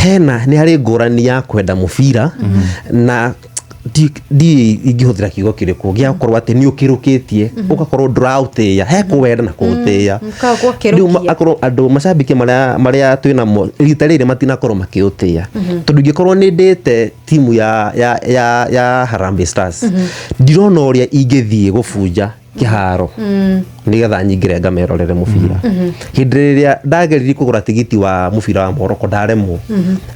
Hena nĩ harĩ ngũrani ya kwenda mũbira na ndi ingĩhũthĩra kiugo kĩrĩkũ gĩa gũkorwo atĩ nĩ ũkĩrũkĩtie, ũgakorwo ndũraũtĩĩa. He kũwenda na kũũtĩĩa. Ka Rĩu akorwo andũ macambĩki marĩa twĩnamo rita rĩrĩ matinakorwo makĩũtĩĩa, tondũ ingĩkorwo nĩ ndĩte timu ya Harambee Stars, ndirona ũrĩa ingĩthiĩ gũbunja kĩharo nĩgetha nyingĩre ngamerorere mũbira. Hĩndĩ ĩrĩa ndageririe kũgũra tigiti wa mũbira wa Morocco, ndaremwo,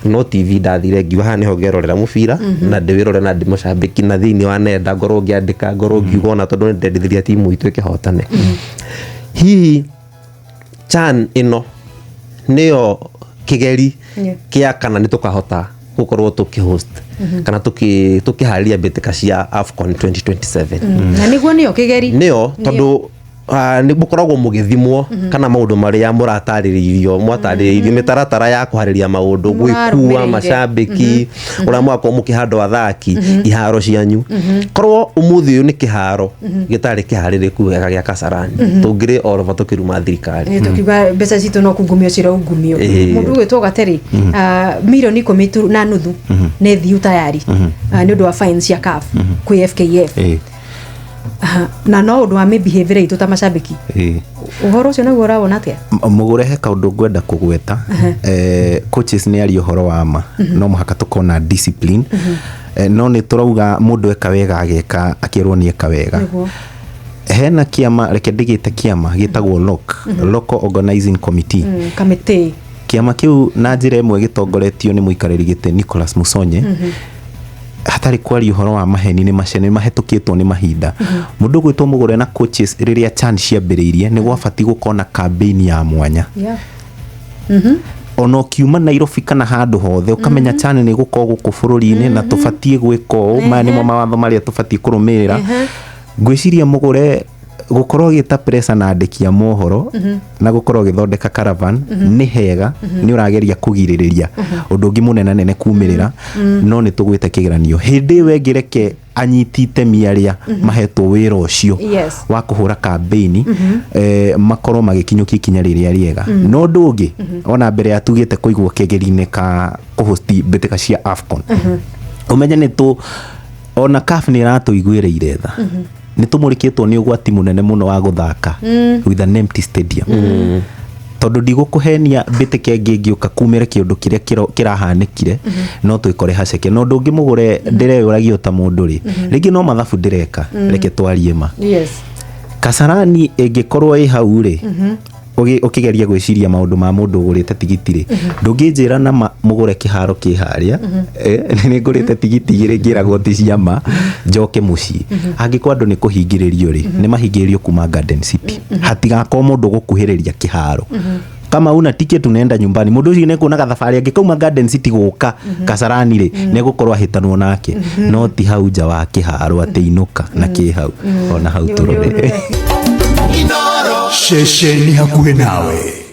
no TV ndathire ngiuga haha nĩho ngerorera mũbira na ndĩwĩrore na ndĩmũcambĩki na thĩinĩ wa nenda, ngorwo ngĩandĩka, ngorwo ngiuga, ona tondũ nĩndendithĩria timu itũ ĩkĩhotane. Hihi CHAN ĩno nĩyo kĩgeri kĩa kana nĩ tũkahota gũkorwo tũkĩhost kana tũkĩharĩria mbĩtĩka cia AFCON 2027? Na nĩguo nĩyo kĩgeri. Nĩyo, tondũ nĩ mũkoragwo mũgĩthimwo kana maũndũ marĩa mũratarĩrĩirio, mwatarĩrĩirio mĩtaratara ya kũharĩria maũndũ, gwĩkua Mũrarũmĩrĩire. macambĩki, ũrĩa mũgakorwo mũkĩhandwo athaki, iharo cianyu. Korwo ũmũthĩ ũyũ nĩ kĩharo gĩtarĩ kĩharĩrĩku wega gĩa Kasarani, tũngĩrĩ orova tũkĩruma thirikari. Nĩ tũkiuga mbeca citũ no kungumio ciraungumio. Mũndũ ũgwĩtwo Gateri, mirioni 10 na nuthu nĩ thiu tayari nĩ ũndũ wa fines cia CAF kwĩ FKF. Aha, na no ũndũ wa mĩbehavior itũ ta macambĩki. Ũhoro ũcio naguo ũrawona atĩa? Mũgũre, he kaũndũ ngwenda kũgweta. Coaches nĩ aria ũhoro wa ma, no mũhaka tũkona discipline. No nĩ tũrauga mũndũ eka wega ageka akĩrwo nĩ eka wega. Hena kĩama, reke ndĩgĩte kĩama gĩtagwo LOC, Local Organizing Committee. Kamĩtĩ. Kĩama kĩu na njĩra ĩmwe gĩtongoretio nĩ mũikarĩri gĩtĩ Nicholas Musonye. Hatarĩ kwaria ũhoro wa maheni, nĩ mace nĩ mahĩtũkĩtwo nĩ mahinda. Mũndũ ũgwĩtwo Mũgũre na coaches, rĩrĩa CHAN ciambĩrĩirie, nĩ gwabatiĩ gũkorwo na campaign ya mwanya, ona ũkiuma Nairobi kana handũ hothe, ũkamenya CHAN nĩ gũkorwo gũkũ bũrũri-inĩ na tũbatiĩ gwĩka ũũ, maya nĩmo mawatho marĩa tũbatiĩ kũrũmĩrĩra. Ngwĩciria Mũgũre gũkorwo ũgĩta pressa na andĩki a mohoro na gũkorwo ũgĩthondeka caravan nĩ hega, nĩ ũrageria kũgirĩrĩria ũndũ ũngĩ mũnenanene kumĩrĩra, no nĩ tũgwĩte kĩgeranio hĩndĩ ĩyo ĩngĩ. Reke anyiti itemi arĩa mahetwo wĩra ũcio wa kũhũra kambĩini makorwo magĩkinyũkia ikinya rĩrĩa rĩega. No ũndũ ũngĩ, ona mbere ya tugĩte kũigwo kĩgeri-inĩ ka kũhosti mbĩtĩka cia AFCON, ũmenye nĩ tũ ona CAF nĩ ĩratũiguĩrĩire tha, nĩ tũmũrĩkĩtwo nĩ ũgwati mũnene mũno wa gũthaka with an empty stadium, tondũ ndigũkũhenia, mbĩtĩka ĩngĩ ĩngĩũka kumĩre kĩũndũ kĩrĩa kĩrahanĩkire, no twĩkore haceke. Na ũndũ ũngĩ, Mũgũre, ndĩreyũragia ta mũndũ rĩ, rĩngĩ no mathabu ndĩreka, reke twarie ma. Kasarani ĩngĩkorwo ĩ hau rĩ, ũkĩgeria gwĩciria maũndũ ma mũndũ ũgũrĩte tigiti rĩ, ndũngĩnjĩra na ma mũgũre kĩharo kĩ harĩa, nĩ ngũrĩte tigiti igĩrĩ ngĩragwo ti cia ma, njoke mũciĩ. Angĩkorwo andũ nĩ kũhingĩrĩrio rĩ, nĩ mahingĩrĩrio kuma Garden City, hatigakorwo mũndũ gũkuhĩrĩria kĩharo. Kama una ticket, unaenda nyumbani. Mũndũ ũcio nĩkuona gathabarĩ angĩkauma Garden City gũka Kasarani rĩ, nĩegũkorwo ahĩtanwo nake, no ti hau nja wa kĩharo atĩ inũka na kĩ hau ona hau tũrore. Ceceni hakuhĩ nawe.